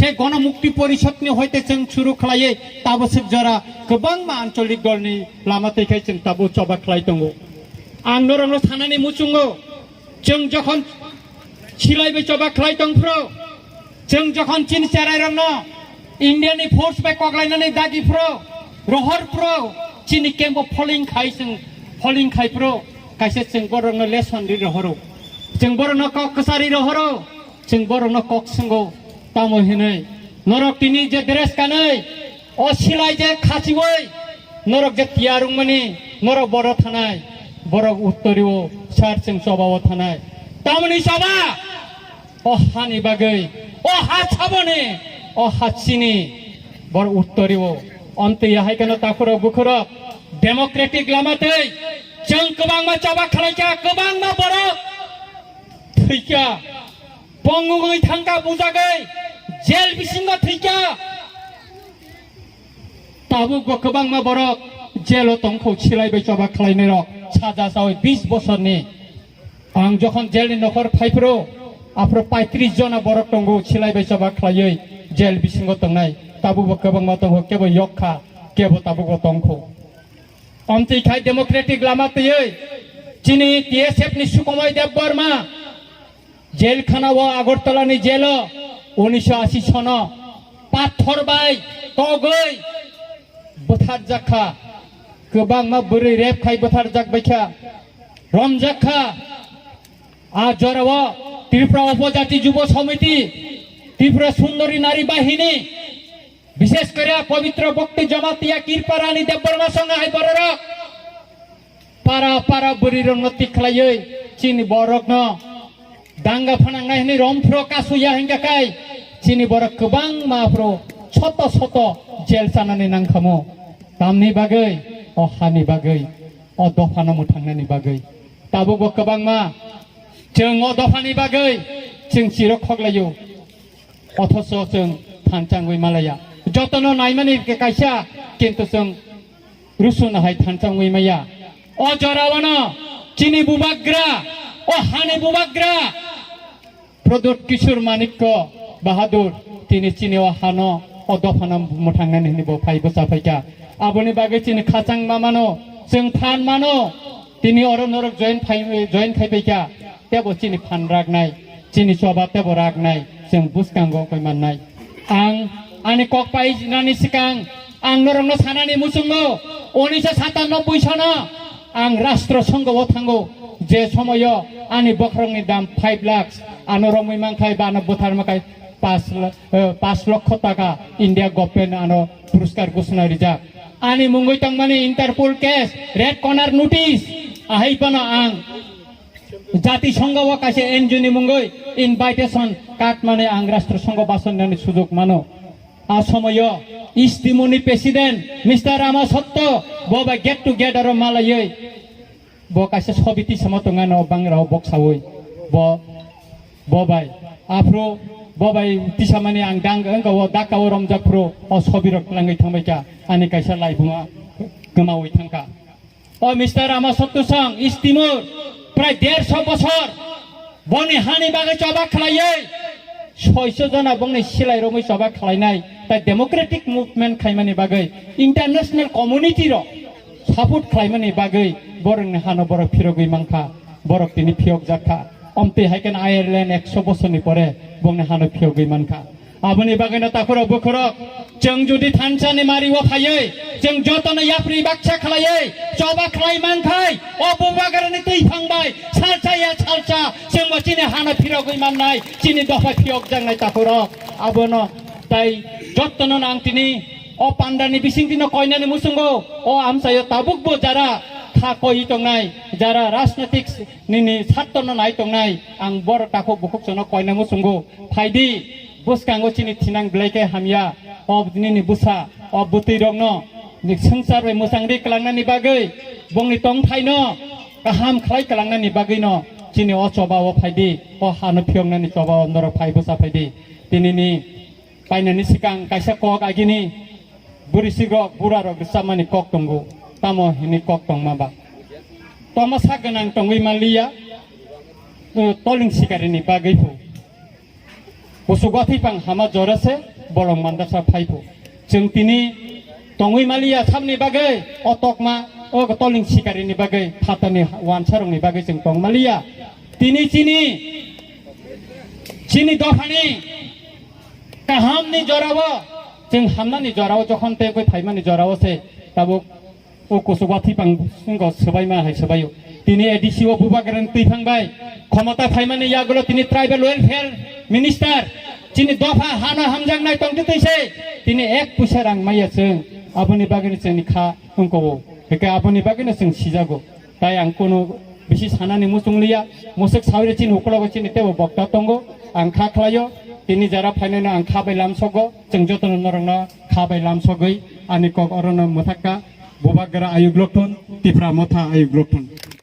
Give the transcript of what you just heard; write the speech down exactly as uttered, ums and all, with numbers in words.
Tei Gono Mukti Porishod ni hoite chwng suru khlaiwi tabuk swk jora kwbangma ancholik dolni lama twi khai chwng tabuk choba khlai tongo. Ang norokno sanani muchungo, chwng jokhon silai bai choba khlai tong phro, chwng jokhon chini cherai rokno India ni force bai koklainani dagi phro, rohor phro, chini camp o pholing khai chwng pholing khai phro, kaisa chwng borokno lesson ri rohoro, chwng borokno kok kwchari rohoro, chwng borokno kok swngo, tamo hinwi norok tini je dress kanwi, o silai je khachiwi, norok je tiyar wngmani, norok boro thanai, borok uttorio sar chwng choba o thanai. Tamoni choba, o hani bagwi, o ha chaboni, o ha chini, bor uttorio. Omtwi hai kano takhurok bukhurok, democratic lama twi, chwng kwbangma choba khlaikha, kwbangma borok thwikha, pongwngwi thangkha, bujagwi jail bisingo thwikha. Tabuk bo kwbangma borok jail o tongkho, silai bai choba khlainai rok saja chawi bis bosorni. Ang jokhon jail ni nokhor phaiphro, aphro paitris jona borok tongo, silai bai choba khlaiwi jail bisingo tongnai. Tabuk bo kwbangma tongo, kebo yok kha, kebo tabuk bo tongkho. Omtwi khai democratic lama twiwi chini T S F ni Sukumoi Debbarma jail khana o, Agartala ni jail o, unisho ashi sono pathor bai togwi bwthar jakha, kwbangma bwrwi rep khai bwthar jak baikha, romjak kha. A jorao Tripura Upojati Jubo Samiti, Tripura Sundori Nari Bahini, bishesh kore Pabitro Bhakti Jamatia Kirpa Rani Debbarma song hai bororok para para bwrwi rokno tikhlaiwi chini borokno danga phanangnai hwnwi romphro kasuya hingka kai chini borok kwbangma aphro soto soto jail chanani nangkhamo. Tamni bagwi, o hani bagwi, o dophano mwthangnani bagwi. Tabukbo kwbangma chwng o dophani bagwi chwng chiro khoklaio. Othoso chwng thansa wngwi malaya. Jotono naimani kaisa, kintu chwng rusuno hai thansa wngwi maya. O jorao no chini bubagra, o hani bubagra Pradyut Kishore Manikya Bahadur, tini chini o hano, o dophano mwthangnani hwnwi bo phai bwsa phaikha. Aboni bagwi chini khachang mamano chwng phan mano, tini oro norok join phai, join khai phaikha. Tebo chini phan raknai, chini choba tebo raknai, chwng bwskango wngwi mannai. Ang ani kok painani swkang ang norokno sanani muchungo, unisho satanoboi sono ang Rashtra Sangha o thango, je somoyo ani bokhorokni dam five lakhs, ano romwi mankhai ba ano bwtharma khai pash la-, eh, pash lokho taka India government ano puruskar ghosona rijak. Ani mungwi tongmani Interpol case, Red Corner notice, ahai phano ang Jati Sangha o kaisa N G O ni mungwi invitation card mani ang Rashtra Sangha basonnani sujog mano. A somoyo East Timor ni President Mister Rama Sotto bo bai get together o malaiwi bo kaisa sobi tisamo tongano bangrao boksawi bo, bo bai aphro bo bai tisamani ang dang wngka o daka o romjak phro o sobi rok twlangwi thangbai kha ani kaisa laibuma kwmawi thangkha. O Mister Rama Sotto song East Timor prai derso bosor boni hani bagwi choba khlaiwi soiso jona bongni silai romwi choba khlainai, tai democratic movement khaimani bagwi international community rok support khlaimani bagwi borokni hano borok phirogwi mankha, borok tini phiyokjak kha. Omtwi hai khe Ireland ekso bosorni pore bongni hano phiyogwi mankha. Aboni bagwino takhurok bukhurok, chwng jodi thansani mario phaiwi, chwng jotono yapri baksa khlaiwi, choba khlai mankhai, o bubagrani twi phangbai, salsa ya salsa, chwngbo chini hano phirogwi mannai, chini dopha phiyokjaknai takhurok. Abono tai jotono nang tini o pandani bisingtwino koinani muchungo, o amchaio tabukbo jara kha koi tongnai, jara rajnitik nini sattono nai tongnai, ang borok takhuk bukhuk chwngno koina muchungo. Phaidi, bwskango chini thinang belai khe hamya, o nini bwsa, o bwtwi rokno ni swngchar bai mwchang ri kwlangnani bagwi, bongni tongthaino kaham khlai kwlangnani bagwino chini o choba o phaidi, o hano phiyoknani choba o norok phai bwsa phaidi. Tinini painani swkang kaisa kok agini bwrwi sikrok bura rok rwchapmani kok tongo, tamo hinwi kok tongma ba? Toma sak gwnang tongwi manliya, uh, toling sikarini bagwi phu. Kusugo thwipang hama jora se bolong mandasa phaibo. Chwng tini tongwi maliya sabni bagwi, o tokma, o toling sikarini bagwi, phatani wansarokni bagwi chwng tong maliya. Tini chini, chini dophani kahamni jorao, chwng hamnani jorao, jokhon tei phaimani jorao se tabuk o kusugo thwipang wngkha swbaima hai swbaio. Tini A D C o bubagrani twi phang bai khomota phaimani yagulo tini tribal welfare minister chini dopha hano hamjaknai tongtwi twi se tini ek puisa rang maya chwng aboni bagwino chwngni kha wngkha o. Hwnkhe aboni bagwino chwng sijago. Tai ang kunu bisi sanani muchung liya, musuk sawire chini ukulogo chini tebo bokta tongo, ang kha khlaio, tini jara phainano ang kha bai lamsogo, chwng jotono norokno kha bai lamsogwi ani kok orono mwthakka, Bubagra ayuk lokthun, Tipra motha ayuk lokthun.